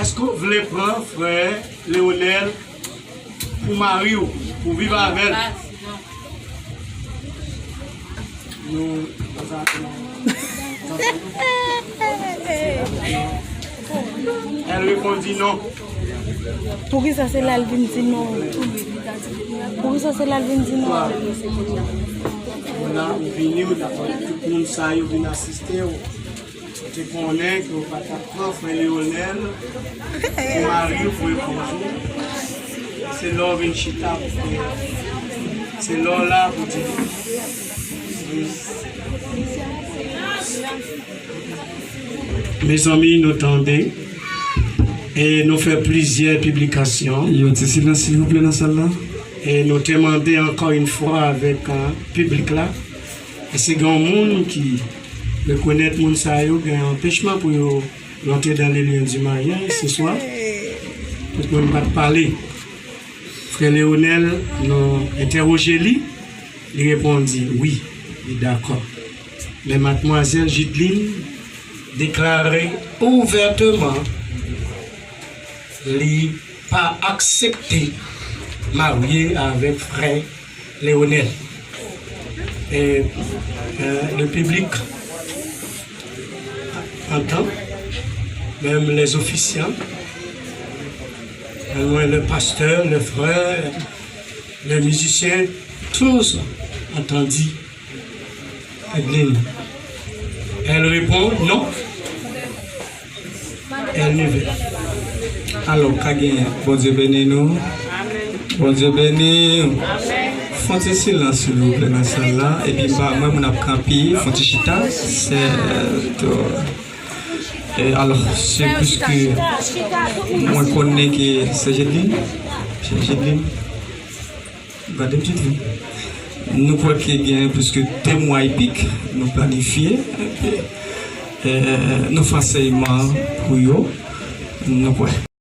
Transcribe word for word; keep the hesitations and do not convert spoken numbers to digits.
Èske w vle pran frè Leonel pou mari w, pou viv avè l? Nou, elle répondit non. Poukisa se la l vin di non? Poukisa se la l vin di non? Voilà, ou vini, ou dakò, tout moun sa yo vin asiste w. Ou te konnen ke w pa t ap pran frè Leonel pou mari w, pou epouz ou. Se lè w vin chita pou fè, se lè w la pou di. Mezanmi, nou tande e nou fè plizyè piblikasyon. Yon ti silans, silvouplè, nan sal la. E nou te mande ankò yon fwa avèk, euh, piblik la. Èske gen yon moun ki rekonèt moun sa yo gen anpechman pou yo rantre dans les lieux du mariage ce soir? Tout moun pa t pale. Frè Leonel, nou entèwoje li, li reponn di wi, li dakò. Men madmwazèl Jidline deklare ouvèteman li pa aksepte marye avèk frè Leonel. Et, euh, le public entend, même les officiants, euh, le pasteur, le frère, le musicien, tous entendit Adeline. Elle répond non. Èl neve. Alò, ka genyen. Bondye beni nou. Bondye beni. Fon ti silans, silvouplè, nan sal la. Epi, m pa, mwen, moun ap kanpe, fon ti chita. Se, euh, to, e, alò, se piske mwen konnen ke se Jedlin. Se Jedlin. Gade m ti tou. Nou kwè ke gen plis ke de mwa e pik, nou planifye, e, nou fè ansèyman pou yo, nou kwè.